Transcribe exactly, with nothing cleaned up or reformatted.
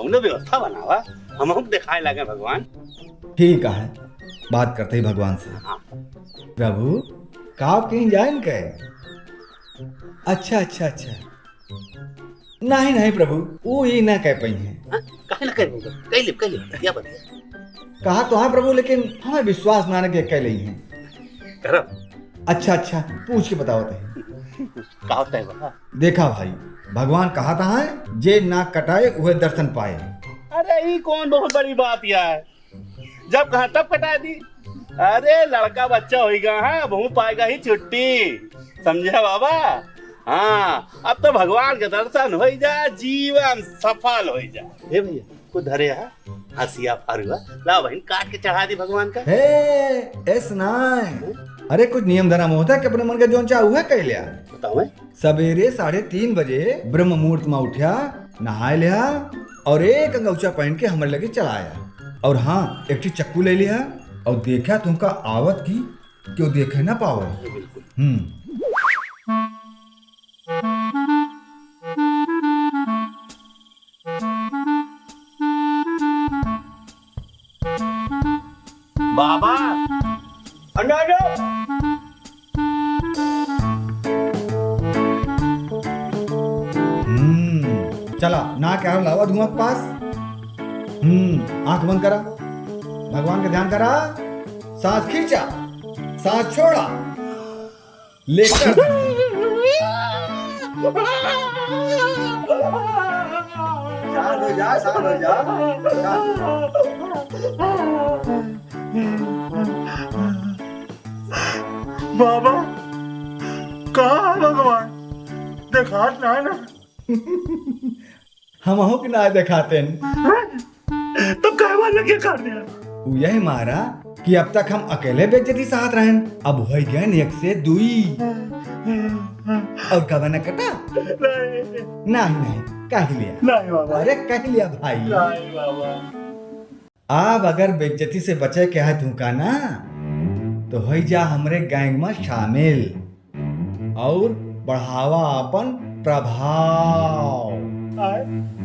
कोनो व्यवस्था बनावा, हमहू के देखाए लागे भगवान। ठीक है, बात करते ही भगवान से। हाँ। प्रभु, का कहीं जाइन के? अच्छा, अच्छा, अच्छा। नहीं, नहीं प्रभु, वो ये ना कह पाई हैं। हाँ? काहे ना कह पाऊंगा? कह ले, कह ले, क्या बात है? कहा तो हाँ प्रभु, लेकिन हमें विश्वास ना के कह लेई हैं। करब। अच्छा, अच्छा, पूछ के बतावत है। का होता है बाबा? देखा भाई, भगवान कहा था है, जे नाक कटाए उहे दर्शन पाए। अरे, ई कौन बहुत बड़ी बात यार? जब कहा तब कटा दी। अरे, लड़का बच्चा होइगा, हाँ, अब हूँ पाएगा ही छुट्टी, समझे बाबा? हाँ, अब तो भगवान के दर्शन होई जा, जीवन सफल होई जा। ए भैया, कुछ धरे है? हंसिया फरुआ, ला बहिन, काट के चढ़ा दी भगवान का। हे, ऐस नाय। अरे, कुछ नियम धर्म होता है कि अपने मन का जोन चाह उहे कह लिया। बताओ, हैं? सवेरे साढ़े तीन बजे ब्रह्म मुहूर्त में उठ्या, नहाए लिया और एक अंगौछा पहन के हमरे लगे चला आया। और हाँ, एक ठे चक्कू ले लिया और देखा तुमका आवत की क्यों देखे ना पावे। बिल्कुल। हम्म। बाबा, अंडा दो। हम्म, चला, ना क्या लावा धुआं के पास। हम्म, आंख बंद करा, भगवान का ध्यान करा, सांस खींचा, सांस छोड़ा, लेकर। शांत हो जा, शांत हो जा, शांत। बाबा, कहाँ है भगवान? देखात ना है ना? हमहू के ना देखाते हैं। तो कहवा लगे कर दिया? उ यही मारा कि अब तक हम अकेले बेइज्जती सहत रहन, अब होई गए एक से दुई। और कबे न कटा? नहीं। नहीं, नहीं, कह लिया। नहीं बाबा। अरे कह लिया भाई। नहीं बाबा। अब अगर बेइज्जती से बचे के है तुमका ना, तो होई जा हमरे गैंग में शामिल और बढ़ावा अपन प्रभाव। आय।